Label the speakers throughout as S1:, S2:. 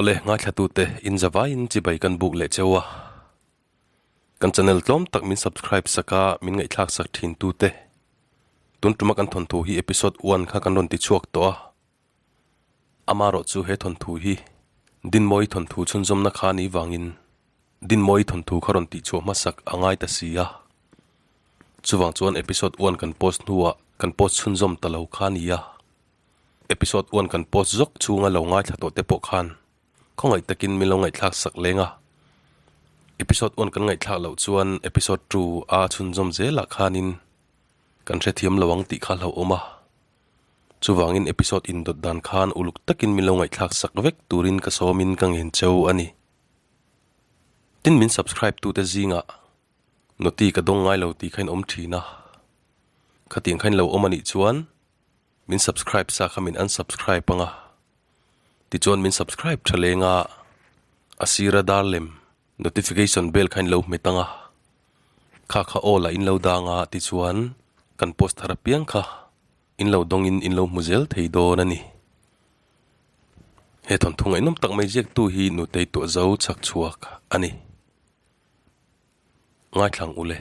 S1: Awle, ngaithlatute, in zavaiin chibai kan buk leh cheu a. Kan channel tlawm tak min subscribe sak a, min ngaihthlak sak thin tute. Tun tuma kan thawnthu hi episode one kha kan rawn ti chhuak tawh a. Amarawh chu he thawnthu hi Dinmawi thawnthu chhunzawmna kha ni vangin Dinmawi thawnthu kha rawn tihchhuah hmasak a ngai ta si a. Chuvang chuan episode one kan post hnuah kan post chhunzawm ta lo kha ni a. Episode one kan post zawk chhunga lo ngaithla tawh te pawh khan khawngaih takin min lo ngaihthlak sak leng a. Episode one kan ngaihthlak loh chuan episode two a chhunzawm zelah khanin kan hrethiam lo ang tih kha hlauhawm a. Chuvangin episode indawt dan khan uluk takin min lo ngaihthlak sak vek turin ka sawmin ka ngen cheu a ni. Tin min subscribe tute zingah noti ka dawng ngai lo tih kha in awm thin a. Khatiang kha in lo awm a nih chuan Min subscribe sa kha min unsubscribe anga, tichuan min subscribe tha leng a, a sira dar lem notification bell kha in lo hmet anga, kha kha aw lah in lo dang a tichuan kan post thar apiang kha in lo dawng in in lo hmu zel thei dawn a ni. He thawnthu ngaihnawm tak mai ziaktu hi Nutei tuah zo chhak chhuak a ni. Ngaithlang ule.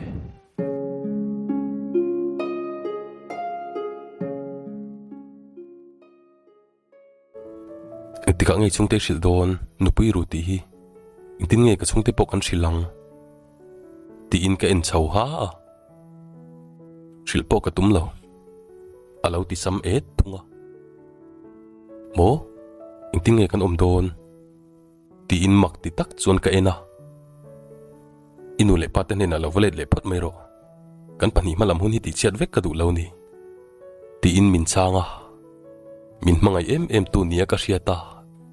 S1: Engtikah nge chhungte hrilh dawn nupui ru tih hi engtin nge ka chhungte pawh kan hrilh ang tiin ka en chho ha a, hrilh pawh ka tum lo a lo ti sam et thung a. Maw engtin nge kan awm dawn? Tiin mak ti tak chuan ka en a. I nu leh pa te hnenah lo va let leh phawt mai rawh. Kan pahnih hma lam hun hi tihchhiat vek ka duh lo ni. Tiin min chhang a. Min hmangaih em em tu nia ka hriat a,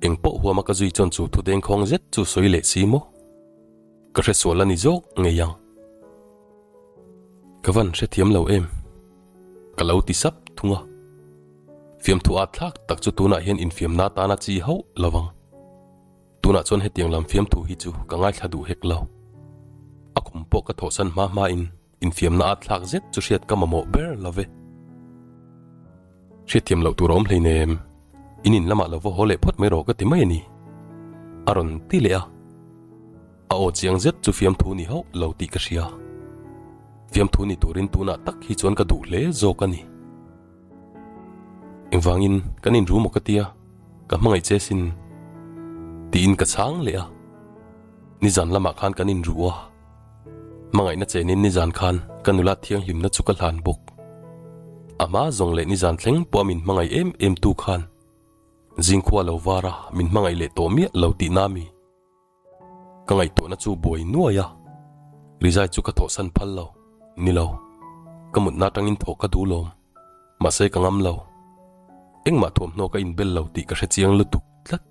S1: eng pawh huama ka zui chuan chu thu dengkhawng zet chu sawi leh si maw? Ka hresual a ni zawk ngei ang. Ka van hrethiam lo em? Ka lo ti sap thung a. Fiamthu at thlak tak chu tunah hian infiamna atana chi hauh lo vang. Tunah chuan hetiang lam fiamthu hi chu ka ngaithla duh hek lo. A kum pawh ka thawhsan hma hmain infiamna at thlak zet chu hriat ka mamawh ber lo ve. Hriatthiam loh tur a awm hleinem, in in lamah lo va haw leh phawt mai rawh ka ti mai a ni. A rawn ti leh a. A aw chiang zet chu fiamthu ni hauh lo tih ka hria. Fiamthu ni turin tunah tak hi chuan ka duh hle zawk a ni. Engvangin kan inru maw ka tia, ka hmangaih che sin tiin ka chhang leh a. Nizan lamah khan kan inru a, hmangaihna chenin nizan khan ka nula thianghlimna chu ka hlan bawk. A hma zawng leh nizan thleng pawh a min hmangaih em em tu khan zingkhua lo var a min hmangaih leh tawh miah lo tihna mi. Ka ngaihtuahna chu buai nuai a, rizai chu ka thawhsan phal lo, ni lo, ka mutna atangin thawh ka duh lawm, mahse ka ngam lo, engmah thuamhnaw ka inbel lo tih ka hre chiang lutuk tlat.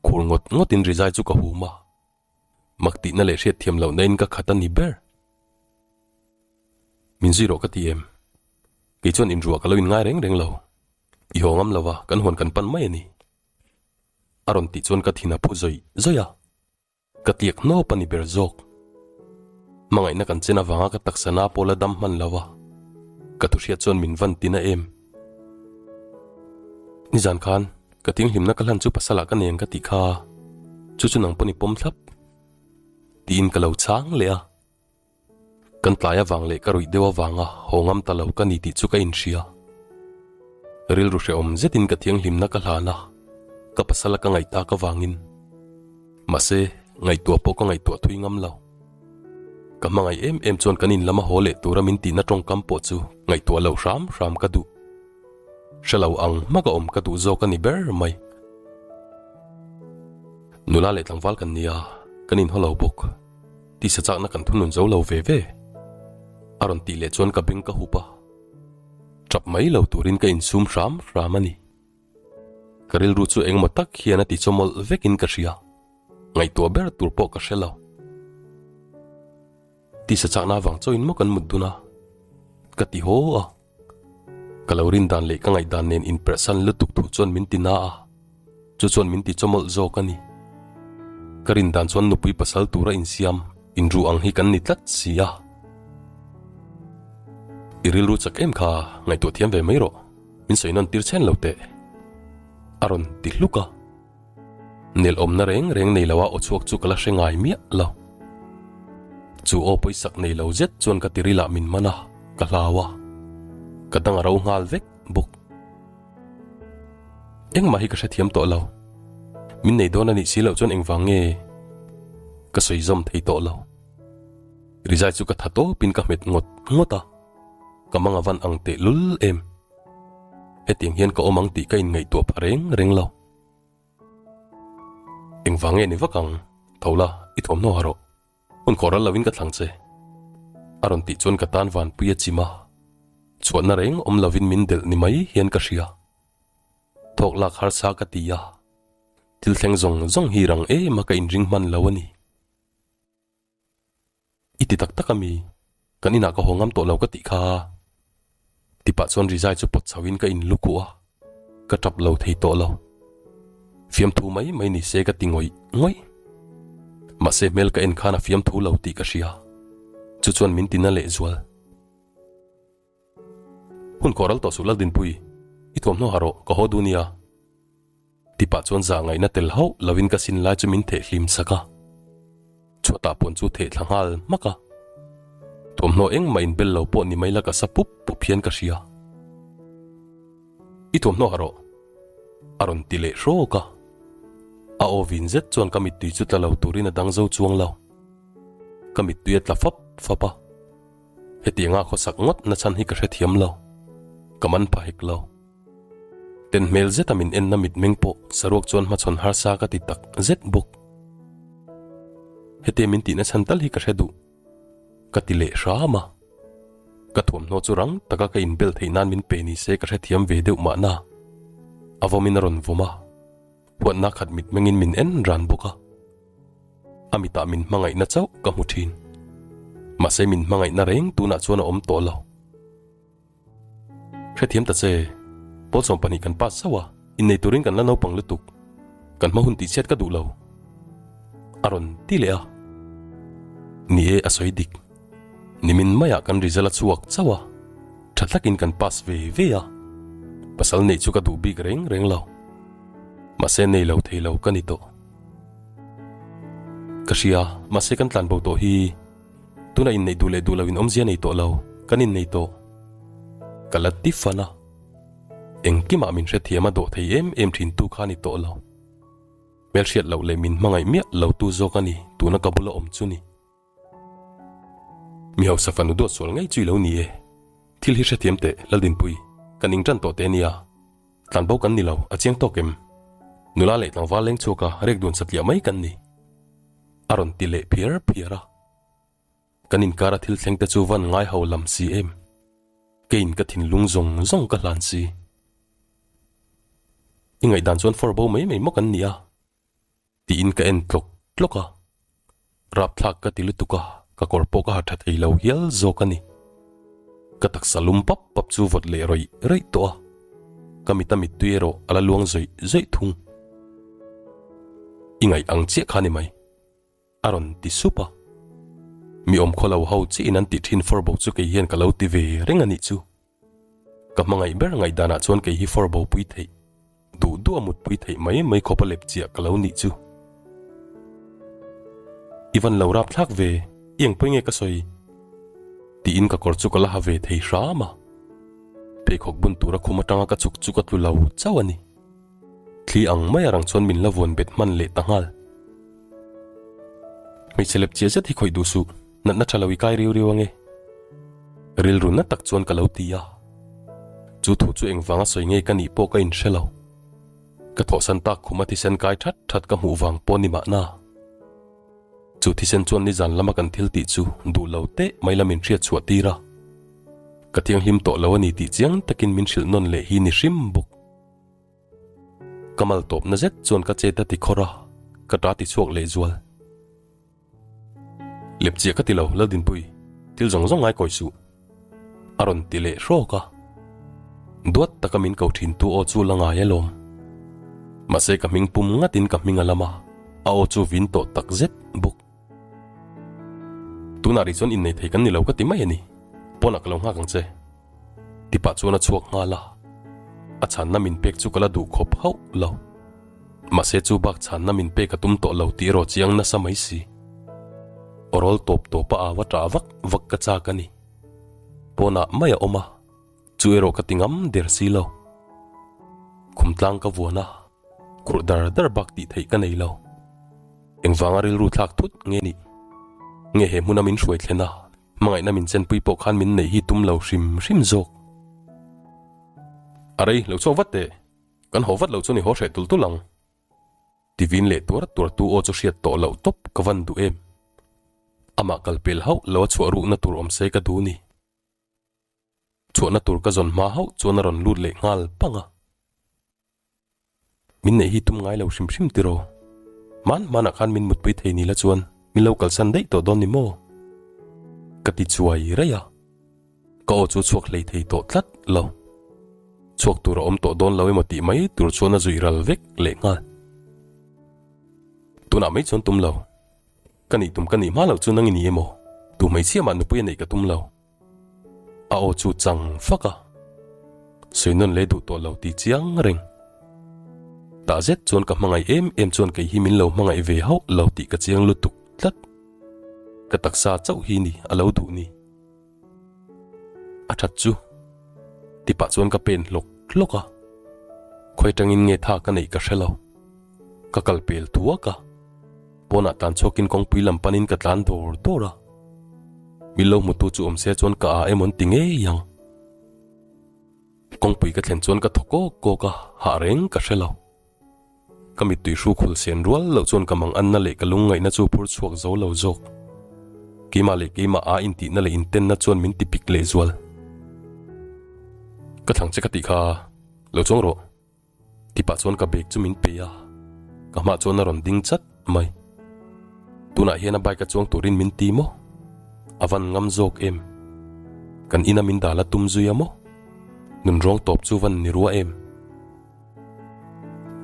S1: Khur ngawt ngawtin rizai chu ka hum a, mak tihna leh hriatthiam lohna in ka khat a ni ber. Min zui rawh ka ti em? Kei chuan inruah ka lo inngai reng reng lo, i haw ngam lo a, kan huan kan pan mai a ni. A rawn tih chuan ka thin a phu zawih zawih a, ka tliak hnawp a ni ber zawk. Hmangaihna kan chen avanga ka taksa na pawh la dam hman lo a, ka thuhriat chuan min van tina em. Nizan khan ka tinghlimna ka hlan chu pasalah ka nei ang ka tih kha, chu chu nang pawn i pawm thlap tiin ka lo chhang leh a. Kan tlai avang leh ka ruih deuh avanga haw ngam ta lo ka ni tih chu ka inhria. Rilru hrehawm zetin ka thianghlimna ka hlan a, ka pasala ka ngaih tak avangin. Mahse, ngaihtuah pawh ka ngaihtuah thui ngam lo. Ka hmangaih em em chuan kan in lama haw leh tura min tihna tawngkam pawh chu ngaihtuah loh hram hram ka duh. Hre lo ang hmaka awm ka duh zawk a ni ber mai. Nula leh tlangval kan nia, kan inhaw lo bawk. Tisa chakna kan thunun zo lo ve ve. A rawn tih leh chuan ka beng ka hup a. Tap mai lo turin ka insum hram hram a ni. Ka rilru chu engemaw tak hian a ti chawmawlh vekin ka hria. Ngaihtuah ber tur pawh ka hre lo. Tisa chakna avang chauhin maw kan mut dun a? Ka ti haw a. Ka lo rin dan leh ka ngaihdan nen inperhsan lutuk thu chuan min ti na a, chu chuan min ti chawmawlh zawk a ni. Ka rin dan chuan nupui pasal tura insiam inru ang hi kan ni tlat si a. I rilru chak em kha ngaihtuah thiam ve mai rawh, min sawi nawn tir chhen lo teh, a rawn ti hluk a. Nelawmna reng reng nei loa aw chhuak chu ka la hre ngai miah lo. Chu aw pawisak nei lo zet chuan ka tirilah min man a, ka hlau a. Ka dang a ro nghal vek bawk. Engmah hi ka hrethiam tawh lo. Min nei dawn a nih si loh chuan engvang nge ka sawi zawm thei tawh lo. Rizai chu ka tha tawpin ka hmet ngawt ngawt a, ka mang a van ang teh lul em. Hetiang hian ka awm ang tih ka inngaihtuah pha reng reng lo. Engvang nge ni vak ang? Tho la, i thawmhnaw ha rawh. Hun khawh ral lovin ka thlang che. A rawn tih chuan ka tan vanpui a chim a, chhuahna reng awm lovin min delh ni mai hian ka hria. Thawk lak harsa ka ti a, thil thleng zawng zawng hi rang em a ka inring hman lo a ni. I ti tak tak a mi? Kan inah ka haw ngam tawh lo ka tih kha. Tipah chuan rizai chu pawt chho in ka in lu khuh a, ka tap lo thei tawh lo. Fiamthu mai mai ni se ka ti ngawih ngawih. Mahse hmel ka en khan a fiamthu lo tih ka hria. Chu chuan min ti na leh zual. Hun khawh ral tawh suh Laldinpui, i thuamhnaw ha rawh, ka haw duh nia. Tipah chuan zah ngaihna tel hauh lovin ka sin lai chu min theh hlim sak a. Chhuatah puan chu theh thla nghal hmak a. Thuamhnaw engmah inbel lo pawh ni mai la ka sa pup pup hian ka hria. I thuamhnaw ha rawh, a rawn ti leh hrawk a. A aw vin zet chuan ka mittui chu tla lo turin a dang zo chuang lo. Ka mittui a tla fap fap a. Hetianga khawsak ngawt na chhan hi ka hrethiam lo, ka man pha hek lo. Ten hmel zeta min enna mitmeng pawh saruak chuan hmachhawn harsa ka ti tak zet bawk. Hetia min tihna chhan tal hi ka hre duh, ka ti leh hram a. Ka thuamhnaw chu rang taka ka inbel theih nan min pe ni se ka hrethiam ve deuh mahna. A vawmin a rawn vawm a, huatna khat mitmengin min en ran bawk a. A mitah min hmangaihna chauh ka hmu thin. Mahse min hmangaihna reng tunah chuan a awm tawh lo. Hrethiam ta che, pawl 12 kan pass zauh a, innei turin kan la naupang lutuk. Kan hma hun tihchhiat ka duh lo. A rawn ti leh a. Ni e, a sawi dik. Nimin maiah kan result a chhuak chauh a, tha tlakin kan pass ve ve a. Pasal neih chu ka duh bik reng reng lo. Mahse nei lo thei lo ka ni tawh. Ka hria, mahse kan tlan bo tawh hi tuna inneih duh leh duh lo in awmzia nei tawh lo, kan innei tawh. Ka la ti fan a, engkimah min hrethiam a dawh thei em em thin tu kha ni tawh lo. Hmelhriat loh leh min hmangaih miah lo tu zawk a ni tuna ka bula awm chu ni. Mi hausa fanu duat sual ngei chu i lo ni e. Thil hi hrethiam teh, Laldinpui, kan ing tan tawh teh nia. Tlanbo kan ni lo, a chiang tawk em? Nula leh tlangval leng chhuaka rek dun satliah mai kan ni. A rawn ti leh phiar phiar a. Kan inkara thil thleng te chu van ngai ho lam si em. Keiin ka thinlung zawng zawng ka hlan si. I ngaihdan chuan fawr bo mai mai maw kan ni a? Tiin ka en tlawk tlawk a, rapthlak ka ti lutuk a, ka kawr pawh ka ha tha thei lo hial zawk a ni. Ka taksa lum pap pap chu vawt leh rawih rawih tawh a, ka mita mittui erawh a la luang zawih zawih thung. I ngaih ang chiah kha ni mai. A rawn ti sup a. Mi awmkhaw lo ho chiah in an tih thin fawr bo chu kei hian ka lo ti ve reng a nih chu. Ka hmangaih ber ngaihdanah chuan kei hi fawr bo pui theih, duh duh a mutpui theih mai mai khawp a lep chiah ka lo nih chu. I van lo rap thlak ve, i engpawi nge ka sawi? Tiin ka kawr chu ka la ha ve thei hram a. Pheikhawk bun tura khum atanga ka chhuk chu ka tlu lo chauh a ni. Thli ang mai a rang chuan min la vuan bet hman leh ta nghal. Hmeichhe lep chiah zet hi khawih duh suh, natna tha lo i kai riu riu ange. Rilru na tak chuan ka lo ti a. Chu thu chu engvanga sawi nge ka nih pawh ka inhre lo. Ka thawhsan tak khuma thisen kai that that ka hmuh vang pawh ni mahna. Chu thisen chuan nizan lama kan thil tih chu duh lo teh mai la min hriat chhuah tir a. Ka thianghlim tawh lo a ni tih chiang takin min hrilh nawn leh hi ni hrim bawk. Ka mal tawpna zet chuan ka chet a ti khawr a, ka ta ti chhuak leh zual. Lepchiah ka ti lo, Laldinpui, thil zawng zawng ngai kawi suh. A rawn ti leh hrawk a. Duat taka min ko thin tu aw chu la ngai alawm. Mahse ka hming pum ngatin ka hming a lam a, a aw chu vin tawh tak zet bawk. Tunah rih chuan innei thei kan ni lo ka ti mai a ni. Pawnah ka lo nghak ang che. Tipah chuan a chhuak nghal a, a chhanna min pek chu ka la duh khawp hauh lo. Mahse chu bak chhanna min pek a tum tawh lo tih erawh chiang nasa mai si. Awrawl tawp tawp a au a ṭah vak vak ka chak a ni. Pawnah mai a awm a, chu erawh ka ti ngam der si lo. Khum tlang ka vuan a, khurh dar dar bak tih theih ka nei lo. Engvanga rilru thlak thut nge nih? Nge he hmuna min hruai thlen a, hmangaihna min chenpui pawh khan min neih hi tum lo hrim hrim zawk? A rei lo chhuak vat teh, kan haw vat lo chuan i haw hreh tul tul ang. Tivin leh tuar tuar tu aw chu hriat tawh loh tawp ka van duh em? Amah kal pel hauh lo a chhuah ruhna tur awm se ka duh ni. Chhuahna tur ka zawn hma hauh chuan a rawn lut leh nghal pang a. Min neih hi tum ngai lo hrim hrim tiraw? Hman hmanah khan min mutpui thei ni la chuan min lo kalsan daih tawh dawn ni maw? Ka ti chuai raih a. Ka aw chu chhuak hlei thei tawh tlat lo. Chhuak tur a awm tawh dawn lo emaw tih mai tur chuan a zuih ral vek leh nghal. Tunah mai chuan tum lo. Ka nih tum ka nih hma loh chu nang i ni emaw? Tu hmeichhia mah nupui a neih ka tum lo. A aw chu chang fak a, sawi nawn leh duh tawh lo ti chiang reng. Tah zet chuan ka hmangaih em em chuan kei hi min lo hmangaih ve hauh lo tih ka chiang lutuk tlat. Ka taksa chauh hi ni a lo duh ni. A that chu. Ti pah chuan ka pen hlawk hlawk a, khawi tangin nge tha ka neih ka hre lo. Ka kal pel thuak a, pawnah tlan chhuakin kawngpui lam panin ka tlan dawr dawr a. Min lo hmutu chu awm se chuan ka a emaw an ti ngei ang. Kawngpui ka thlen chuan ka thaw kawk kawk a, hah reng ka hre lo. Ka mittui hru khul sen rual loh chuan ka mang anna leh ka lungngaihna chu phur chhuak zo lo zawk. Keimah leh keimah a intihna leh intenna chuan min ti pik leh zual. Ka thlang che ka tih kha lo chuang rawh. Ti pah chuan ka bag chu min pe a, ka hmah chuan a rawn ding chat mai. Tunah hian a bike a chuang turin min ti maw? A van ngam zawk em? Kan ina min dal a tum zui a maw? Nun rawng tawp chu van ni rua em?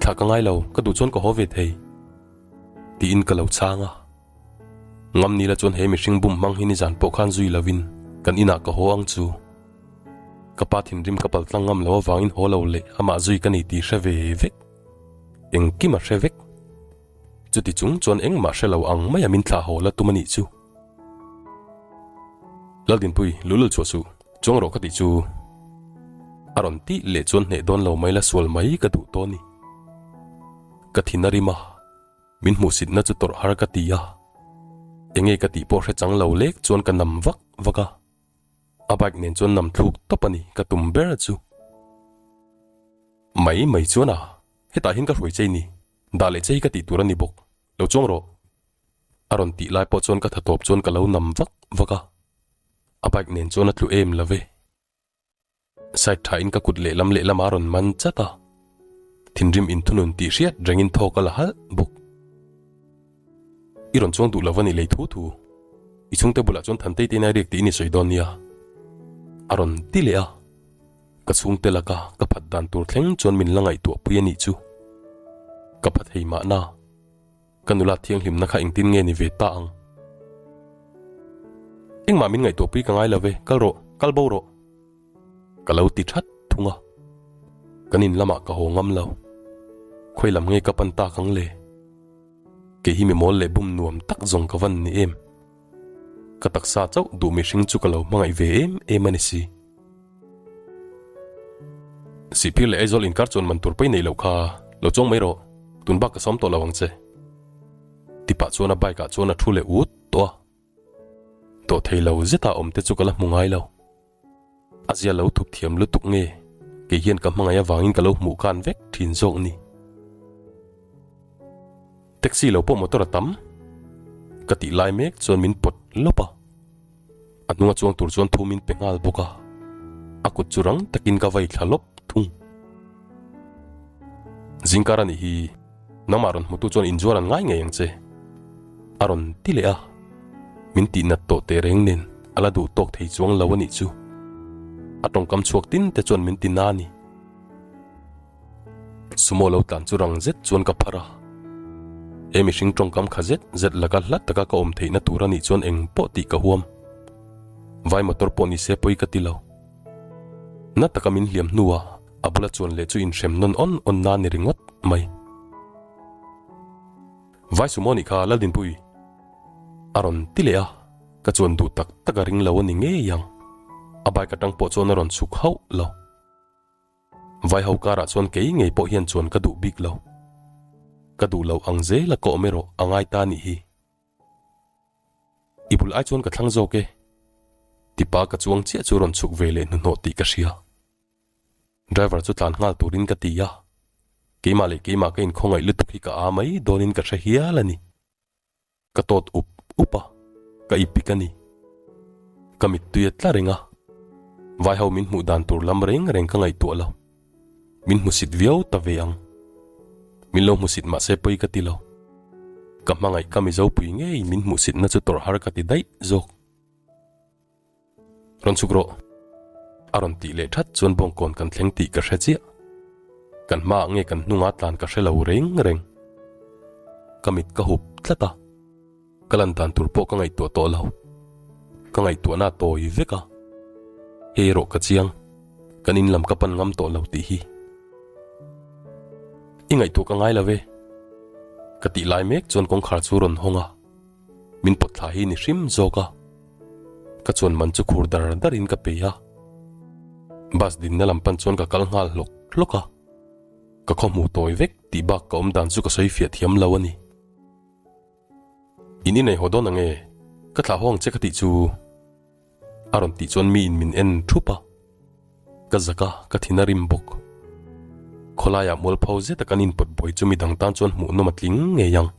S1: Thlah ka ngai lo, ka duh chuan ka haw ve thei. Tiin ka lo chhang a. Ngam nila chuan he mihring bum hmang hi nizan pawh khan zui lovin kan inah ka haw ang chu. Ka pa thinrim ka paltlang ngam lo avangin haw lo leh amah zui ka ni tih hre ve vek. Engkim a hre vek. Chuti chung chuan engmah hre lo ang maia min thlah haw la tum a nih chu. Laldinpui, lulul chhuah suh, chuang rawh ka tih chu. A rawn tih leh chuan hneh dawn lo mai la sual mai ka duh tawh a ni. Ka thin a rim a. Min hmuhsitna chu tawrh har ka ti a, enge ka tih pawh hre chang lo lek chuan ka nam vak vak a, a bike nen chuan nam thluk tawp a ni ka tum ber chu. Mai mai chuan a, hetah hian ka hruai chei ni, dah leh chei ka tih tur a ni bawk, lo chuang rawh. A rawn tih lai pawh chuan ka tha tawp chuan ka lo nam vak vak a, a bike nen chuan a tlu em lo ve. Side tha in ka kut lehlam lehlam a rawn man chat a, thinrim inthunun tih hriat rengin thawk a la halh bawk. I rawn chuang duh lo va nih lei thu thu, i chhungte bulah chuan Thantei te inai riak tiin i sawi dawn nia, a rawn ti leh a. Ka chhungte laka ka phat dan tur thleng chuan min la ngaihtuah pui a nih chu. Ka pha thei mahna. Ka nula thianghlimna kha engtin nge ni ve ta ang? Engmah min ngaihtuahpui ka ngai lo ve, kal rawh, kal bo rawh. Ka lo ti that thung a, kan in lamah ka haw ngam lo. Khawi lam nge ka pan tak ang le? Kei hi mi mawl leh bum nuam tak zawng ka van ni em? Ka taksa chauh duh mihring chu ka lo hmangaih ve em em a ni si. Sihphir leh Aizawl inkar chuan man tur pawi nei loh kha lo chuang mai rawh, tun bak ka sawm tawh lo ang che. Ti pah chuan a bike ah chuan a thu leh ut tawh a. Tawh thei lo zeta awm te chu ka la hmu ngai lo. A zia lo thup thiam lutuk nge kei hian ka hmangaih avangin ka lo hmuh khan vek thin zawk ni. Taxi lo pawh motor a tam ka tih lai mek chuan min pawt lawp a. A hnunga chuang tur chuan thu min pe nghal bawk a, a kut chu rang takin ka vai thla lawp thung. Zingkar a nih hi, nangmah rawn hmutu chuan inzuar an ngai ngei ang che, a rawn ti leh a, min tih nat tawh teh reng nen a la duh tawk thei chuang lo a nih chu. A tawngkam chhuak tin te chuan min ti na a ni. Sumo lo tlan chu rang zet chuan ka phar a, he mihring tawngkam kha zet zet laka hla taka ka awm theihna tur a nih chuan eng pawh tih ka huam. Vai motor pawh ni se pawi ka ti lo. Na taka min hliam hnuah a bula chuan leh chu inhrem nawn awn awn na ni ringawt mai. Vai sumo nih kha Laldinpui a rawn ti leh a, ka chuan duh tak tak a ring lo a ni ngei ang. A bike atang pawh chuan a rawn chhuk hauh lo. Vai ho karah chuan kei ngei pawh hian chuan ka duh bik lo. Ka duh lo ang zel a ka awm erawh a ngai ta nih hi. I bul ai chuan ka thlang zawk e. Tipa ka chuang chiah chu rawn chhuk ve leh hnuhnawh tih ka hria. Driver chu tlan nghal turin ka ti a, keimah leh keimah ka inkhawngaih lutuk hi ka a mai dawnin ka hre hial a ni. Ka tawt up up a, ka ipik a ni. Ka mittui a tla reng a, vai ho min hmuh dan tur lam reng reng ka ngaihtuah lo. Min hmusit viau ta ve ang. Min lo hmusit mahse pawi ka ti lo. Ka hmangaih ka Mizopui ngei min hmuhsitna chu tawrh har ka ti daih zawk. Rawn chhuk rawh. A rawn tih leh that chuan bawngkawn kan thleng tih ka hre chiah. Kan hmaah nge kan hnunga tlan ka hre lo reng reng. Ka mit ka hup tlat a, ka lan dan tur pawh ka ngaihtuah tawh lo. Ka ngaihtuahna a tawi vek a, hei erawh ka chiang, kan in lam ka pan ngam tawh lo tih hi. I ngaihtuah ka ngai lo ve. Ka tih lai mek chuan kawngkhar chu rawn hawng a. Min pawt thla hi ni hrim zawk a, ka chuan man chu khur dar dar in ka pe a. Bus dinna lam pan chuan ka kal nghal hlawk hlawk a, ka khaw hmu tawi vek tih bak ka awm dan chu ka sawi fiah thiam lo a ni. In inei haw dawn ang e, ka thlah haw ang che ka tih chu. A rawn tih chuan miin min en thup a, ka zak a, ka thin a rim bawk. Khawlaiah mualpho zeta kan inpawt buai chu midang tan chuan hmuhnawm a tling ngei ang.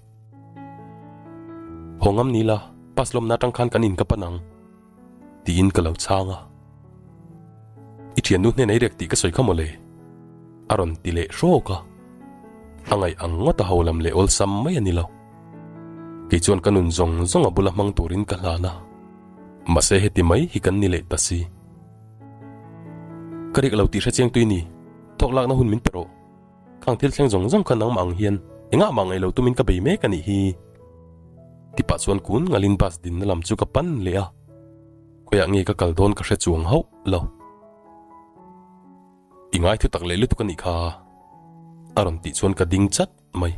S1: Haw ngam ni la, bus lawmna atang khan kan in ka pan ang, tiin ka lo chhang a. I thiannu hnenah i riak tih ka sawi kha mawle, a rawn ti leh hrawk a. A ngaih ang ngawt a ho lam leh awlsam mai a ni lo. Kei chuan ka nun zawng zawng a bula hmang turin ka hlan a. Mahse heti mai hi kan ni leh ta si. Ka rik lo tih hre chiang tui ni, thawk lakna hun min pe rawh. Khang thil thleng zawng zawng kha nangmah ang hian engah mah ngaih lo tumin ka bei mek a nih hi. Ti pah chuan kun ngalin bus dinna lam chu ka pan leh a, khawiah nge ka kal dawn ka hre chuang hauh lo. I ngai thu tak leh lutuk a nih kha, a rawn tih chuan ka ding chat mai.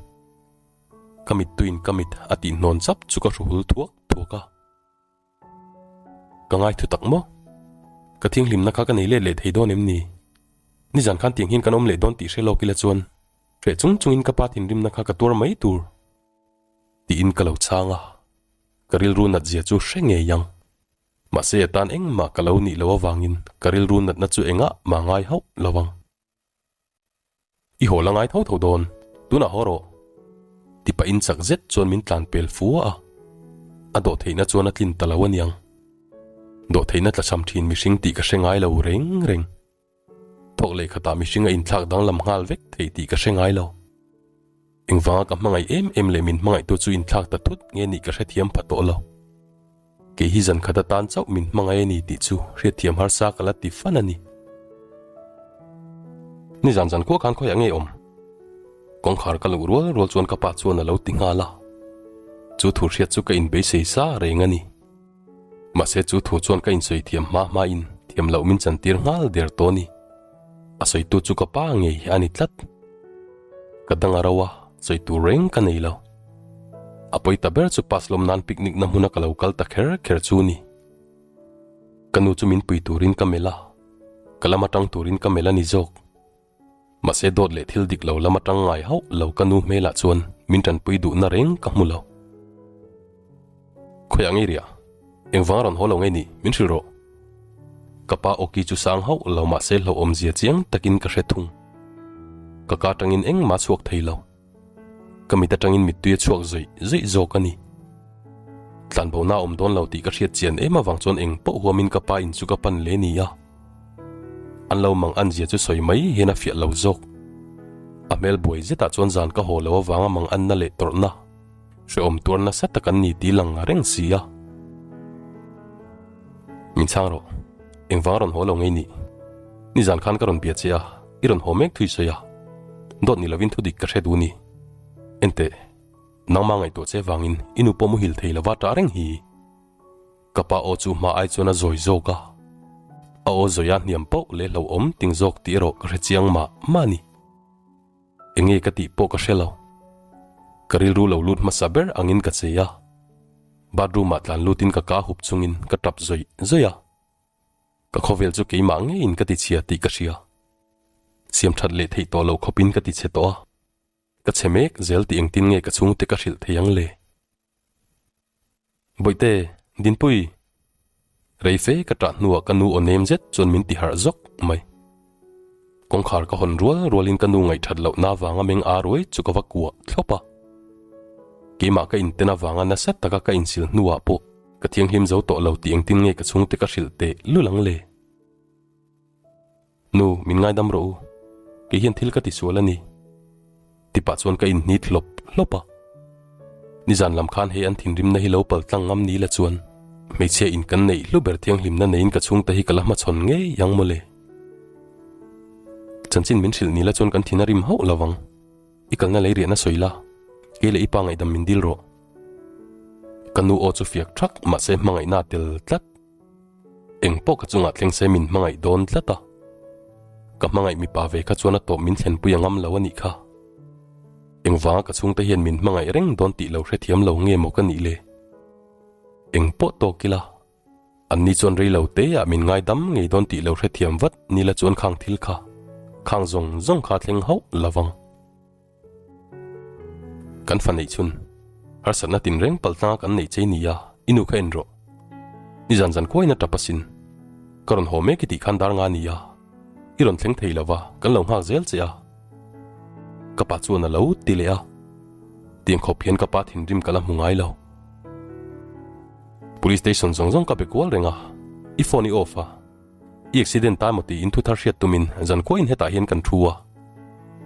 S1: Ka mittuiin ka mit a tih hnawn chap chu ka hruhul thuak thuak a. Ka ngai thu tak maw? Ka thinghlimna kha ka nei let leh thei dawn em ni? Nizan khan tiang hian kan awm leh dawn tih hre lawk ila chuan hreh chung chungin ka pa thinrimna kha ka tuar mai tur tiin ka lo chhang a, ka rilru nat zia chu hre ngei ang. Mahse a tan engmah ka lo nih loh avangin ka rilru natna chu engah mah ngai hauh lo ang. I haw la ngai tho tho dawn, tunah haw rawh. Ti pahin chak zet chuan min tlan pel fua a, a dawh theihna chuan a tlin ta lo aniang. Dawh theihna tlachham thin mihring tih ka hre ngai lo reng reng. Thawk leh khatah mihring a inthlak danglam nghal vek thei tih ka hre ngai lo. Engvanga ka hmangaih em em leh min hmangaihtu chu inthlak ta thut nge nih ka hrethiam pha tawh lo. Kei hi zan khat atan chauh min hmangaih a ni tih chu hriatthiam harsa ka la ti fan a ni. Nizan zan khua khan khawiah nge awm? Kawngkhar ka luh rual rual chuan ka pa chuan a lo ti nghal a. Chu thu hriat chu ka inbeisei sa reng a ni. Mahse chu thu chuan ka insawi thiam hma hmain thiam loh min chantir nghal der tawh a ni. A sawitu chu ka pa ngei a ni tlat. Ka dang a ro a, sawi tur reng ka nei lo. A pawi ta ber chu pass lawm nan picnic na hmuna ka lo kal ta kher kher chu ni. Ka nu chu min pui turin ka melh a, ka lam atang turin ka melh a ni zawk. Mahse dawt leh thil dik lo lam atang ngai hauh lo ka nu hmelah chuan min tanpui duhna reng ka hmu lo. Khawiah ngei riah? Engvang a rawn haw lo ngei ni? Min hrilh rawh. Ka pa awki chu sang hauh lo mahse hlauhawmzia chiang takin ka hre thung. Ka ka atangin engmah chhuak thei lo. Ka mit atangin mittui a chhuak zawih zawih zawk a ni. Tlanbohna a awm dawn lo tih ka hriat chian em avang chuan eng pawh huamin ka pa in chu ka pan le ni a. An lo mang an zia chu sawi mai hian a fiah lo zawk. A hmel buai zetah chuan zan ka haw lo avanga mang anna leh tawrhna hrehawm tuar nasa tak an ni tih lang reng si a. Min chhang rawh. Engvang a rawn haw lo ngei nih? Nizan khan ka rawn bia che a, i rawn haw mek thui sawi a. Dawt ni lovin thudik ka hre duh ni. Enteh, nangmah ngaihtuah che vangin i nu pawh muhil thei lova ṭah reng hi. Ka pa aw chu hma ai chuan a zawi zawk a, a aw zawi a hniam pauh leh hlauhawm ting zawk tih erawh ka hre chiang mah mah a ni. Enge ka tih pawh ka hre lo. Ka rilru lo lut hmasa ber angin ka chei a, bathroom ah tlan lutin ka ka hup chungin ka tap zawih zawih a. Ka khawvel chu keimah ngeiin ka ti chhia tih ka hria. Siam that leh theih tawh lo khawpin ka ti chhe tawh a. Ka chhe mek zel tih engtin nge ka chhungte ka hrilh thei ang le? Bawihte, Dinpui! Rei fe ka ṭah hnuah ka nu aw nem zet chuan min ti harh zawk mai. Kawngkhar ka hawn rual rualin ka nu ngaihṭhat lohna avanga meng â ruai chu ka va kuah thlawp a. Keimah ka inten avanga nasa taka ka insil hnuah pawh ka thianghlim zo tawh lo tih engtin nge ka chhungte ka hrilh teh lul ang le? Nu, min ngaidam rawh u. Kei hian thil ka ti sual a ni. Tipah chuan ka inhnit hlawp hlawp a. Nizan lam khan hei an thinrimna hi lo pal tlang ngam ni la chuan hmeichhia in kan neih hlu ber thianghlimna neiin ka chhungte hi ka la hmachhawn ngei ang mawle. Chanchin min hrilh ni la chuan kan thin a rim hauh lo vang. I kalna lei riahna sawi la, kei leh i pa ngaihdam min dil rawh. Ka nu aw chu fiak thak mahse hmangaihna a tel tlat. Eng pawh ka chungah thleng se min hmangaih dawn tlat a. Ka hmangaih mipa ve kha chuan a tawp min thlenpui a ngam lo a nih kha. Engvanga ka chhungte hian min hmangaih reng dawn tih lo hrethiam lo nge maw ka nih le? Eng pawh tawk ila, anni chuan rei lo te ah min ngaidam ngei dawn tih lo hrethiam vat nila chuan khang thil kha, khang zawng zawng kha thleng hauh lo vang. Kan fa neih chhun, harsatna tinreng paltlanga kan neih chei nia, i nu kha en rawh. Nizan zan khuain a tap asin. Ka rawn haw mek i tih khan dar nga nia, i rawn thleng thei lova, kan lo nghak zel che a. Ka pa chuan a lo ti leh a, tiang khawp hian ka pa thinrim ka la hmu ngai lo. Police station zawng zawng ka be kual reng a, i phone i off a. I accident ta emaw tiin thu thar hriat tumin zan khuain hetah hian kan thu a,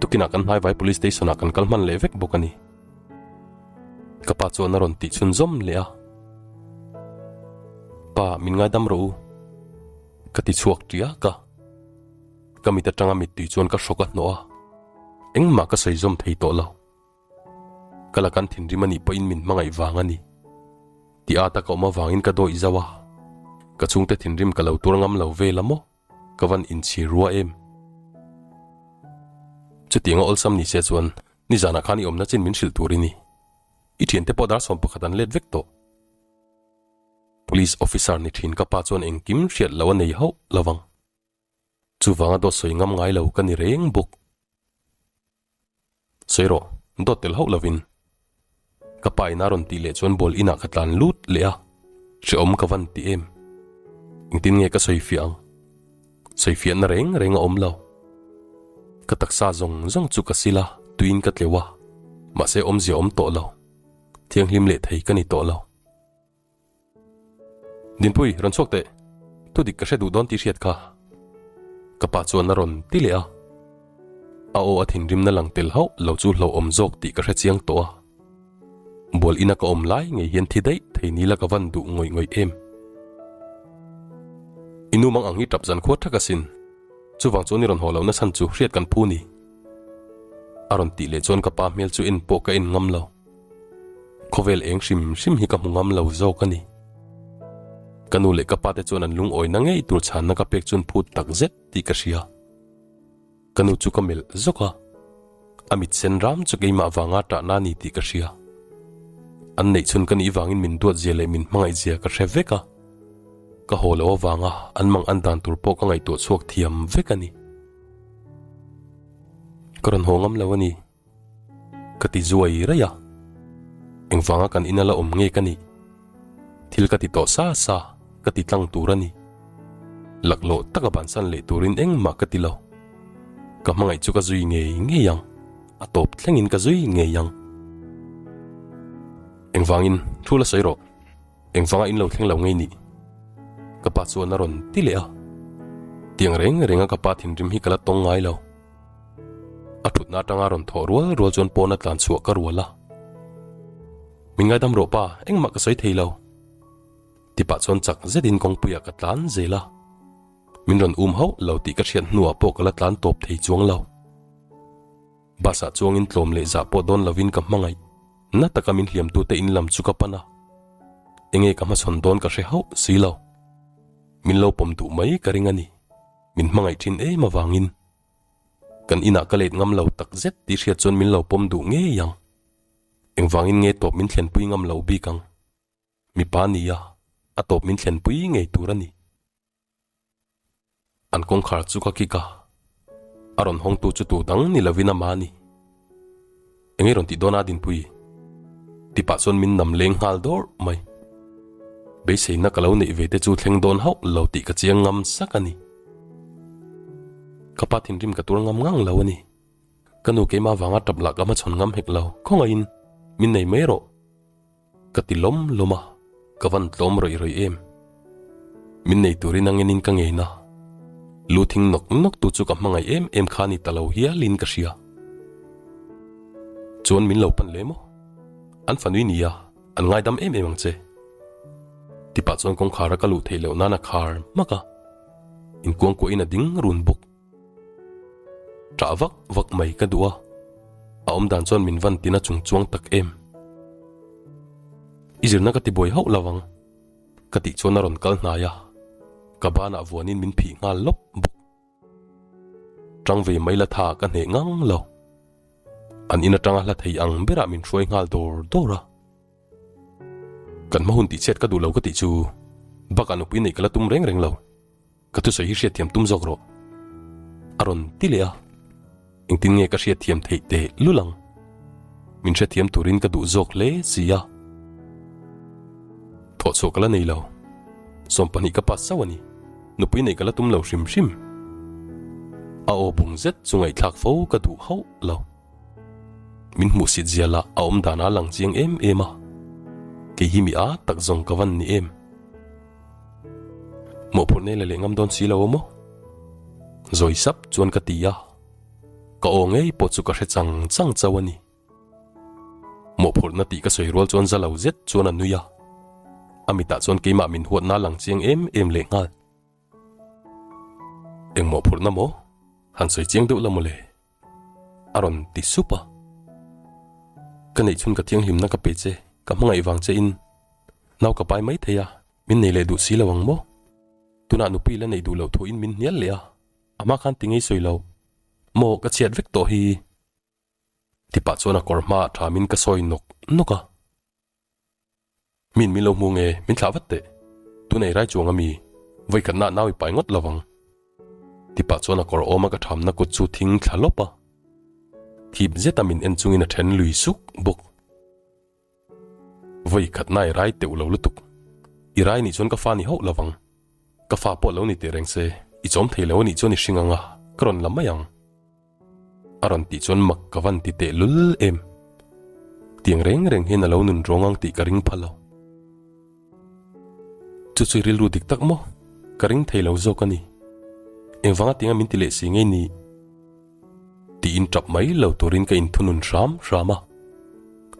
S1: tukinah kan hnaivai police station ah kan kal hman leh vek bawk a ni. Ka pa chuan a rawn tih chhunzawm leh a, Pa, min ngaidam rawh u, ka ti chhuak tiak a. Ka mit atanga mittui chuan ka hrawk a hnawh a, engmah ka sawi zawm thei tawh lo. Ka la kan thinrim a nih pawhin min hmangaih vang a ni. Ti ata ka awm avangin ka dawih zauh a, ka chhungte thinrim ka lo tur ngam lo vel a maw? Ka van inchhir rua em? Chutiang a awlsam ni se chuan nizanah khan i awmna chin min hrilh tur i ni. I thiante pawh dar 11 an let vek tawh. Police officer ni thin ka pa chuan engkim hriat lo a nei hauh lo vang. Chuvanga dawt sawi ngam ngai lo ka ni reng bawk. Sawi rawh, dawt tel hauh lovin. Ka pa in a rawn tih leh chuan ball inah ka tlan lut leh a, hrehawm ka van ti em. Engtin nge ka sawi fiah ang? Sawi fiahna reng reng a awm lo. Ka taksa zawng zawng chu ka sil a, tuiin ka tleuh a, mahse awmzia awm tawh lo. Thianghlim leh thei ka ni tawh lo. Dinpui, rawn chhuak teh. Thu dik ka hre duh dawn tih hriat kha. Ka pa chuan a rawn ti leh a. A aw a thinrimna lang tel hauh lo chu hlauhawm zawk tih ka hre chiang tawh a. Bual ina ka awm lai ngei hian thi daih thei ni la ka van duh ngawih ngawih em. I nu mang ang hi tap zan khuat thak asin. Chuvang chuan i rawn haw lohna chhan chu hriat kan phu ni. A rawn tih leh chuan ka pa hmel chu en pawh ka en ngam lo. Khawvel eng hrim hrim hi ka hmu ngam lo zawk a ni. Ka nu leh ka pa te chuan an lungawina ngei tur chhanna ka pek chuan phut tak zet tih ka hria. Ka nu chu ka melh zawk a, a mit sen ram chu keimah vanga tahna a ni tih ka hria. An neih chhun ka nih vangin min duat zia leh min hmangaih zia ka hre vek a. Ka haw lo avanga an mang an dan tur pawh ka ngaihtuah chhuak thiam vek a ni. Ka rawn haw ngam lo a ni. Ka ti zuai raih a, engvanga kan ina la awm nge ka nih? Thil ka ti tawh sa sa, ka ti tlang tur a ni. Laklawh taka bansan leh turin engmah ka ti lo. Ka hmangaih chu ka zui ngei ngei ang, a tawp thlengin ka zui ngei ang. Engvangin thu la sawi rawh, engvanga in lo thleng lo ngei nih? Ka pa chuan a rawn ti leh a. Tiang reng renga ka pa thinrim hi ka la tawng ngai lo. A thutna atanga rawn thawh rual rual chuan pawn a tlan chhuah ka rual a. Min ngaidam rawh pa, engmah ka sawi thei lo. Tipah chuan chak zetin kawngpuiah ka tlan zel a. Min rawn um hauh lo tih ka hriat hnuah pawh ka la tlan tawp thei chuang lo. Bus ah chuangin tlawm leh zah pawh dawn lovin ka hmangaih. Na taka min hliamtute in lam chu ka pan a. Enge ka hmachhawn dawn ka hre hauh si lo. Min lo pawm duh mai ka ring a ni. Min hmangaih thin em avangin. Kan inah ka let ngam lo tak zet tih hriat chuan min lo pawm duh ngei ang. Engvangin nge tawp min thlenpui ngam lo bik ang? Mipa nia, a tawp min thlenpui ngei tur a ni. An kawngkhar chu ka kik a, a rawn hawngtu chu tu dang ni lovin a mah a ni. Enge rawn tih dawn a Dinpui? Tipah chuan min nam leng nghal dawrh mai. Beiseina ka lo neih ve te chu thleng dawn hauh lo tih ka chiang ngam sak a ni. Ka pa thinrim ka tur ngam ngang lo a ni. Ka nu keimah vanga tap lah ka hmachhawn ngam hek lo, khawngaihin min nei mai rawh. Ka ti lawm lawm a, ka van tlawm rawih rawih em. Min nei turin a ngenin ka ngein a, lu thing nawk nawk tu chu ka hmangaih em em kha ni ta lo hialin ka hria. Chuan min lo pan leh maw? An fanui nia, an ngaidam em em ang che. Tipah chuan kawngkhar a ka luh theih loh nan a khar hmak a, inkuangkuahin a ding run bawk. Ṭah vak vak mai ka duh a, a awm dan chuan min van tina chung chuang tak em. I zirna ka ti buai hauh lo ang, ka tih chuan a rawn kal hnai a, ka banah vuanin min phih nghal lawp bawk. Ṭang ve mai la tha ka hneh ngang lo. An in aṭanga hla thei ang berah min hruai nghal dawr dawr a. Kan hma hun tihchhiat ka duh lo ka tih chu bakah nupui neih ka la tum reng reng lo. Ka thusawi hi hriatthiam tum zawk rawh. A rawn ti leh a, engtin nge ka hriatthiam theih teh lul ang? Min hrethiam turin ka duh zawk hle si a. Thawhchhuah ka la nei lo. 20 ka pass chauh a ni. Nupui neih ka la tum lo hrim hrim. A aw bung zet chu ngaihthlak fo ka duh hauh lo. Min hmuhsit zia lah a awm danah a lang chiang em em a. Kei hi mi a tak zawng ka van ni em? Mawhphurh nei la leh ngam dawn si lo maw? Zawi sap chuan ka ti a, ka aw ngei pawh chu ka hre chang chang chauh a ni. Mawhphurhna tih ka sawi rual chuan za lo zet chuan a nui a, a mitah chuan keimah min huatna a lang chiang em em leh nghal. Eng mawhphurhna maw? Han sawi chiang deuh la mawle. A rawn ti sup a. Ka neih chhun ka thianghlimna ka pe che, ka hmangaih vang che in nau ka pai mai thei a, min nei leh duh si lo ang maw? Tunah nupui la neih duh loh thu in min hnial leh a, a hma khan ti ngei sawi lo maw ka chhiat vek tawh hi? Ti pah chuan a kawr hmaah thamin ka sawi nawk nawk a. Min min lo hmu nge min thlah vat teh. Tun ei rai chuang ami vawikhatna nau i pai ngawt lo vang. Ti pah chuan a kawr awma ka thamna kut chu thing thla lawp a. Thip zeta min en chungin a then lui suk bawk. Vawikhatna i rai teuh lo lutuk. I rai nih chuan ka fa ni hauh lo vang. Ka fa pawh lo ni teh reng se i chawm thei lo anih chuan i hring ang a, ka rawn la mai ang. A rawn tih chuan mak ka van ti teh lul em. Tiang reng reng hian a lo nun rawng ang tih ka ring pha lo. Chu chu rilru dik tak maw? Ka ring thei lo zawk a ni. Engvanga tinga min ti leh si ngei ni? Tiin tap mai lo turin ka inthunun hram hram a.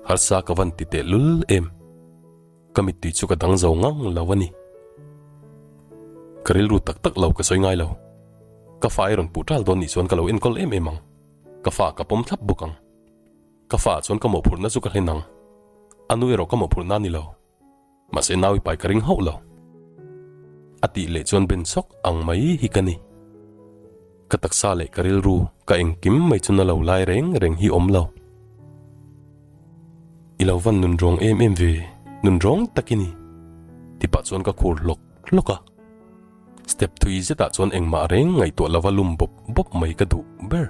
S1: Harsa ka van ti teh lul em. Ka mittui chu ka dang zo ngang lo a ni. Ka rilru tak tak lo ka sawi ngai lo. Ka fa i rawn puh ṭal dawn nih chuan ka lo enkawl em em ang. Ka fa ka pawm thlap bawk ang. Ka fa ah chuan ka mawhphurhna chu ka hlen ang. A nu erawh ka mawhphurhna a ni lo. Mahse nau i pai ka ring hauh lo. A tih leh chuan ben sawk ang mai hi ka ni. Ka taksa leh ka rilru ka engkim mai chu na lo lai reng reng hi awm lo. I lo van nun rawng em em ve, nun rawng tak i ni, ti pah chuan ka khur hlawk hlawk a. Step thui zetah chuan engmah reng ngaihtuah lova lum bawp bawp mai ka duh ber.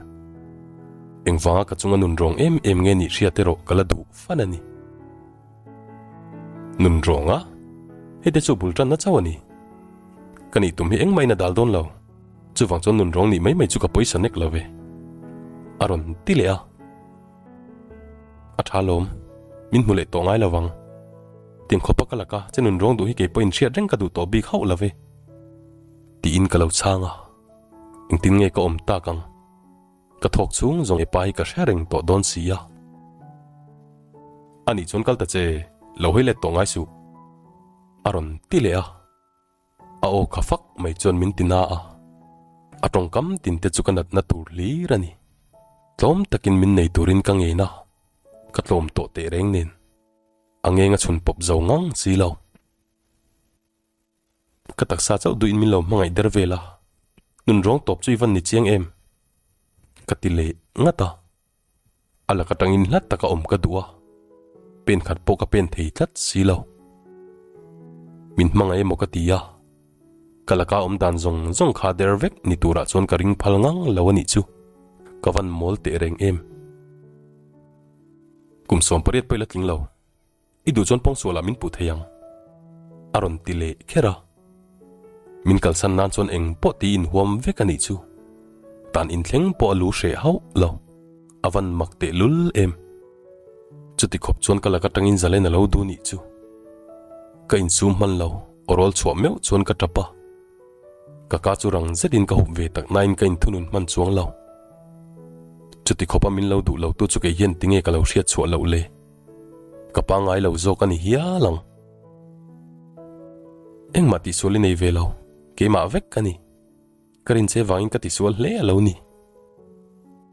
S1: Engvanga ka chunga nun rawng em em nge nih hriat erawh ka la duh fan a ni. Nun rawnga? Hei te chu bul tanna chauh a ni. Ka nih tum hi engmah in a dal dawn lo. Chuvang chuan nun rawng nih mai mai chu ka pawisa nek lo ve. A rawn ti leh a. A tha lawm. Min hmu leh tawh ngai lo vang. Tiang khawpa ka laka che nun rawng duh hi kei pawhin hriat reng ka duh tawh bik hauh lo ve. Tiin ka lo chhang a. Engtin nge ka awm tak ang? Ka thawk chhung zawng e pa hi ka hre reng tawh dawn si a. Anih chuan kal ta che, lo hawi let tawh ngai suh. A rawn ti leh a. A aw kha fak mai chuan min ti na a, a tawngkam tin te chu ka natna tur hlir a ni. Tlawm takin min nei turin ka ngen a, ka tlawm tawh teh reng nen. A ngeng a chhun pawp zo ngang si lo. Ka taksa chauh duhin min lo hmangaih der vel a, nun rawng tawp chu i van ni chiang em? Ka ti leh ngat a, a lak atangin hla taka awm ka duh a. Pen khat pawh ka pen thei tlat si lo. Min hmangaih emaw ka ti a, ka laka awm dan zawng zawng kha der vek ni turah chuan ka ring phal ngang lo a nih chu. Ka van mawl teh reng em. Kum 18 pawh i la tling lo. I duh chuan pawngsualah min puh thei ang. A rawn ti leh kher a. Min kalsan nan chuan eng pawh ti inhuam vek a nih chu. Tan inthleng pawh a lu hreh hauh lo. A van mak teh lul em. Chuti khawp chuan ka lak atangin zalen a lo duh nih chu. Ka insum hman lo, aw rawl chhuah meuh chuan ka tap a. Ka ka chu rang zetin ka hup ve tak nain ka inthunun hman chuang lo. Chuti khawpa min lo duh lo tu chu kei hian tinge ka lo hriat chhuah loh le. Ka pangngai lo zawk a ni hial ang. Engmah tihsual i nei ve lo, keimah vek ka ni. Ka rinche vangin ka tisual hle a lo ni.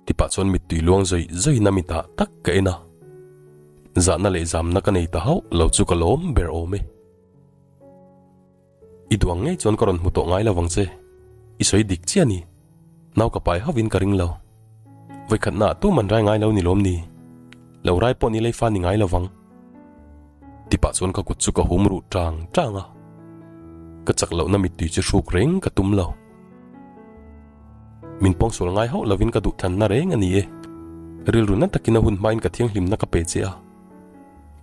S1: Tipah chuan mittui luang zawih zawihin a mitah tak ka en a. Zahna leh zamna ka nei ta hauh lo chu ka lawm ber awm e. I duh ang ngei chuan ka rawn hmu tawh ngai lo vang che. I sawi dik chiah a ni. Nau ka pai hauhin ka ring lo. Vawikhatnaah tu man rai ngai lo ni lawm ni? Lo rai pawh ni leifa ni ngai lo vang. Tipah chuan ka kut chu ka hum ruh tang tang a. Ka chak lohna mittui chu hruk reng ka tum lo. Min pawngsual ngai hauh lovin ka duhthlanna reng a ni e. Rilru na takin a hun hmain ka thianghlimna ka pe che a.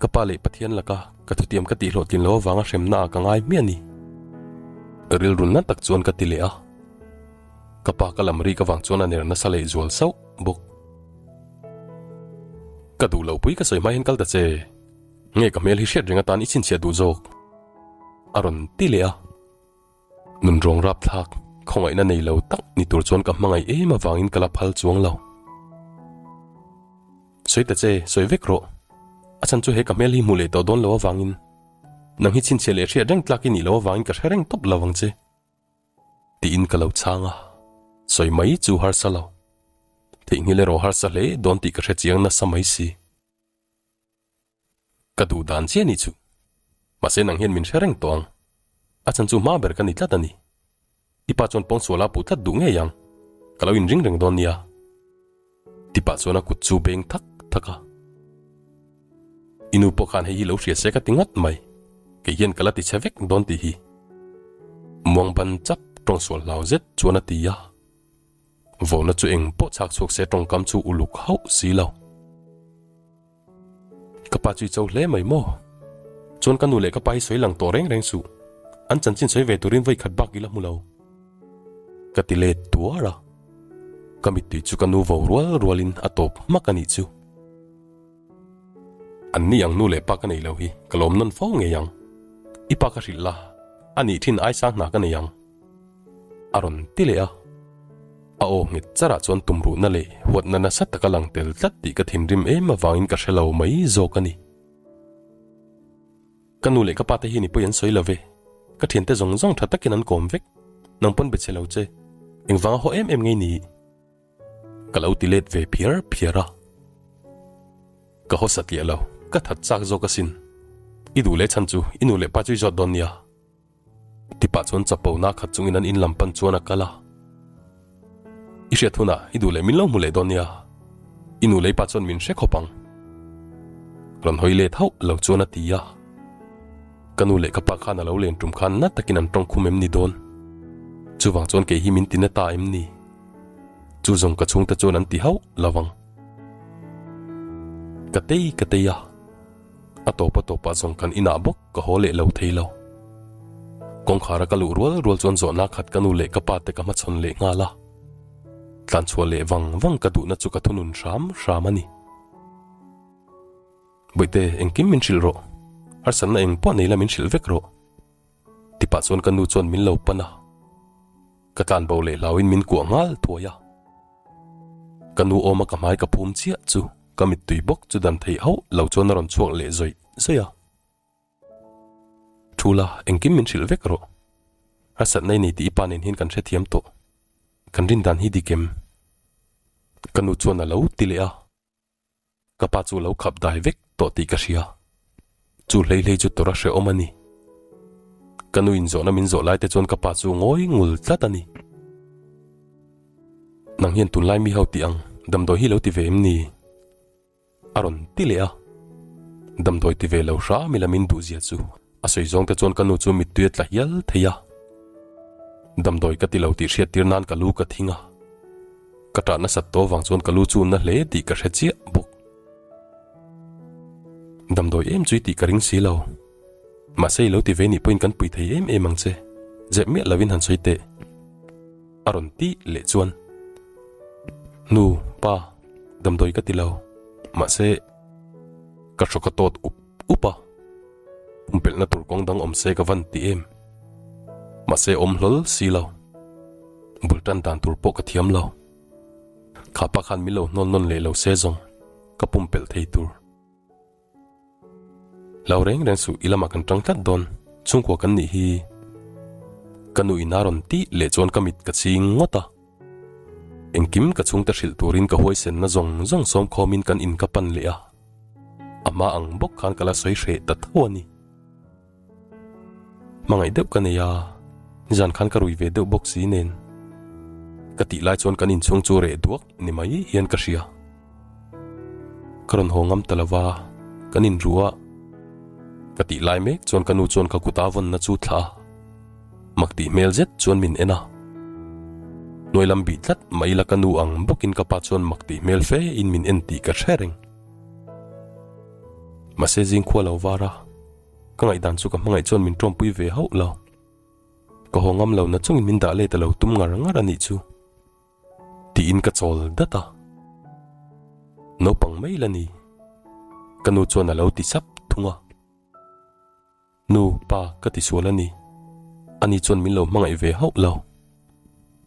S1: Ka pa leh Pathian laka ka thutiam ka tih hlawhtlin lo avanga hremna ah ka ngai hmiah a ni. Rilru na tak chuan ka ti leh a. Ka pa ka lam rik avang chuan a ner nasa leh zual sauh bawk. Ka duh lo pui ka sawi hma hian kal ta che. Nge ka hmel hi hriat reng atan i chhinchhiah duh zawk? A rawn ti leh a. Nunrawng rapthlak, khawngaihna nei lo tak ni tur chuan ka hmangaih em avangin ka la phal chuang lo. Sawi ta che, sawi vek rawh. A chhan chu he ka hmel hi hmuh leh tawh dawn lo avangin nang hi chhinchhiah leh hriat reng tlak i nih loh avangin ka hre reng tawp lo ang che. Tiin ka lo chhang a, sawi mai chu harsa lo. Theihnghilh erawh harsa hle dawn tih ka hre chiang nasa mai si. Ka duh dan chiah ni chu. Mahse nang hian min hre reng tawh ang. A chan chu hma ber ka ni tlat a ni. I pa chuan pawngsual a puh tlat duh ngei ang. Ka lo inring reng dawn nia. Ti pah chuan a kut chu beng thak thak a. I nu pawh khan hei hi lo hria se ka ti ngawt mai. Kei hian ka la ti che vek dawn tih hi. Muang ban chap tawngsual hlau zet chuan a ti a. Vawna chu eng pawh chhak chhuak se tawngkam chu uluk hauh si lo. Ka pa chu i cho hle mai maw? Chuan ka nu leh ka pa hi sawi lang tawh reng reng suh. An chanchin sawi ve turin vawi khat bak i la hmu lo. Ka ti let tuar a. Ka mittui chu ka nu vo rual rualin a tawp hmak a nih chu. An ni ang nu leh pa ka nei lo hi ka lawm nawn fo ngei ang. I pa ka hrilh la, a nih thin ai sang hna ka nei ang. A rawn ti leh a. A aw nghet charah chuan tumruhna leh huatna nasa tak a lang tel tlat tih ka thinrim em avangin ka hre lo mai zawk a ni. Ka nu leh ka pa te hi ni pawi an sawi lo ve. Ka thiante zawng zawng tha takin an kawm vek. Nang pawn be che lo che. Engvanga haw em em ngei ni? Ka lo ti let ve phiar phiar a. Ka haw satliah lo. Ka that chak zawk asin. I duh leh chhan chu i nu leh pa chu i zawt dawn nia. Tipah chuan chapo na khat chungin an in lam pan chuan a kal a. I hriat hunah i duh leh min lo hmu leh dawn nia. I nu lei pa chuan min hre khawp ang. Rawn hawi let hauh lo chuan a ti a. Ka nu leh ka pa khan a lo len tum khan na takin an tawng khum em ni dawn? Chuvang chuan kei hi min ti na ta em ni? Chu zawng ka chhungte chuan an ti hauh lo ang. Ka tei ka tei a. A tawp a tawpah zawng kan inah bawk ka haw leh lo thei lo. Kawngkhara ka luh rual rual chuan zawhna khat ka nu leh ka pa te ka hmachhawn leh nghal a. Tlanchhuah leh vang vang ka duhna chu ka thunun hram hram a ni. Bawihte, engkim min hrilh rawh. Harsatna eng pawh nei la min hrilh vek rawh. Tipah chuan ka nu chuan min lo pan a. Ka tlanbo leh hlauin min kuah nghal thuai a. Ka nu awma ka hmai ka phum chiah chu ka mittui bawk chu dan theih hauh lo chuan a rawn chhuak leh zawih zawih a. Thu la, engkim min hrilh vek rawh. Harsatna i nei tih i pa nen hian kan hrethiam tawh. Kan rin dan hi dik em? Ka nu chuan a lo ti leh a. Ka pa chu lo khap dai vek tawh tih ka hria. Chu hlei hlei chu tawrh a hrehawm a ni. Ka nu inzawhna min zawh lai te chuan ka pa chu ngawi ngul tlat a ni. Nang hian tunlai mi ho tih ang damdawi hi lo ti ve em ni? A rawn ti leh a. Damdawi ti ve lo hram ila min duhzia chu a sawi zawng te chuan ka nu chu mittui a tla hial thei a. Damdawi ka ti lo tih hriattir nan ka lu ka thing a. Ka ṭah nasat tawh vang chuan ka lu chu na hle tih ka hre chiah bawk. Damdawi em chu i tih ka ring si lo. Mahse i lo ti ve nih pawhin kan pui thei em em ang che, zep miah lovin han sawi teh. A rawn tih leh chuan, Nu, pa, damdawi ka ti lo. Mahse, ka hrawk a tawt up up a. Pumpelhna tur kawng dang awm se ka van ti em. Mahse awm hlawl si lo. Bul tan dan tur pawh ka thiam lo. Kha pa khan min lo hnawn nawn leh lo se zawng ka pumpelh thei tur. Lo reng reng suh i lamah kan tang tlat dawn chhungkua kan nih hi. Ka nu in a rawn tih leh chuan ka mit ka ching ngawt a. Engkim ka chhungte hrilh turin ka huaisenna zawng zawng sawmkhawmin kan in ka pan leh a. A hma ang bawk khan ka la sawi hreh ta tho a ni. Hmangaih deuh ka nei a, nizan khan ka rui ve deuh bawk si nen. Ka tih lai chuan kan inchhung chu reh duak ni mai hian ka hria. Ka rawn haw ngam ta lo va, kan inru a. Ka tih lai mek chuan ka nu chuan ka kuta vawnna chu thlah a, mak tih hmel zet chuan min en a. Hnuai lam bih tlat mai ila ka nu ang bawkin ka pa chuan mak tih hmel fe in min en tih ka hre reng. Mahse zing khua lo var a. Ka ngaihdan chu ka hmangaih chuan min tawmpui ve hauh lo. Ka haw ngam lo na chungin min dah let a lo tum ngar ngar a nih chu. Tiin ka chawl dat a. Naupang mai la ni. Ka nu chuan a lo ti sap thung a. Nu, pa, ka ti sual a ni. Ani chuan min lo hmangaih ve hauh lo.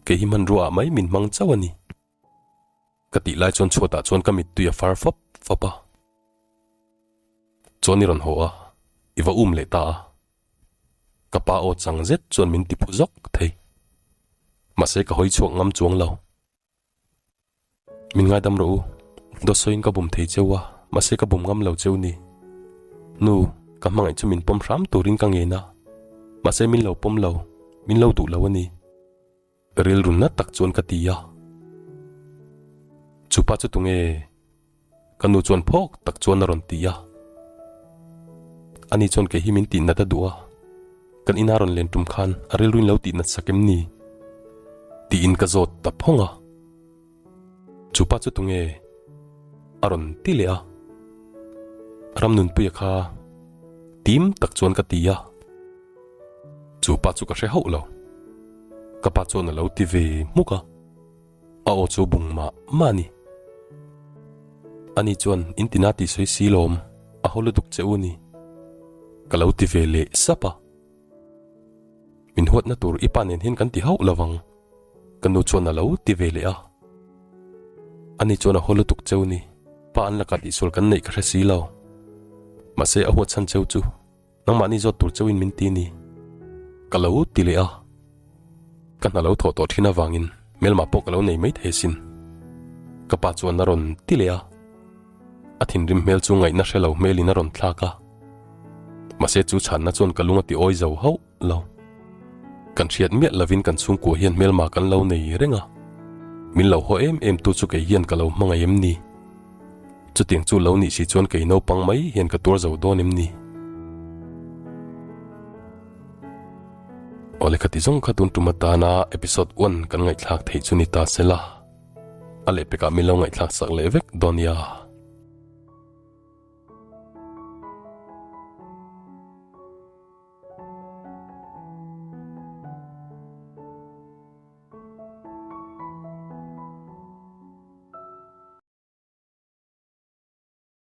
S1: Kei hi hmanrua ah mai min hmang chauh a ni. Ka tih lai chuan chhuatah chuan ka mittui a far fap fap a. Chuan i rawn haw a, i va um leh ta a. Ka pa aw chang zet chuan min ti phu zawk thei. Mahse ka hawi chhuak ngam chuang lo. Min ngaidam rawh u, dawt sawiin ka bum thei cheu a, mahse ka bum ngam lo cheu ni. Nu, ka hmangaih chu min pawm hram turin ka ngen a, mahse min lo pawm lo, min lo duh lo a ni. Rilru na tak chuan ka ti a. Chupa chu tunge? Ka nu chuan phawk tak chuan a rawn ti a. Ani chuan kei hi min tih nat a duh a, kan ina rawn len tum khan a rilruin lo tih nat sak em ni? Tiin ka zawt ta phawng a. Chupa chu tunge? A rawn ti leh a. Ramnunpuia kha tim tak chuan ka ti a. Chu pa chu ka hre hauh lo. Ka pa chuan a lo ti ve hmuk a, a aw chu bung mah mah a ni. Ani chuan in tina tih sawi si lawm, a haw lutuk che u ni. Ka lo ti ve leh sap a. Min huatna tur i pa nen hian kan ti hauh lo vang, ka nu chuan a lo ti ve leh a. Ani chuan a haw lutuk che u ni, pa an lakah tihsual kan neih ka hre si lo. Mahse a huat chhan cheu chu. Nangmahni zawt tur chauhin min ti ni. Ka lo ti leh a. Ka hna lo thawh tawh thin avangin hmelmah pawh ka lo nei mai thei asin. Ka pa chuan a rawn ti leh a. A thinrim hmel chu ngaihna hre lo hmelin a rawn thlak a. Mahse chu chhanna chuan ka lung a ti awi zo hauh lo. Kan hriat miah lovin kan chhungkua hian hmelmah kan lo nei reng a. Min lo haw em em tu chu kei hian ka lo hmangaih em ni? Chutiang chu lo nih si chuan kei naupang mai hian ka tuar zo dawn em ni? Aw lehkha ti zawng kha tun tum atana episode one kan ngaihthlak theih chu ni ta se la, a lehpekah min lo ngaihthlak sak leh vek dawn nia.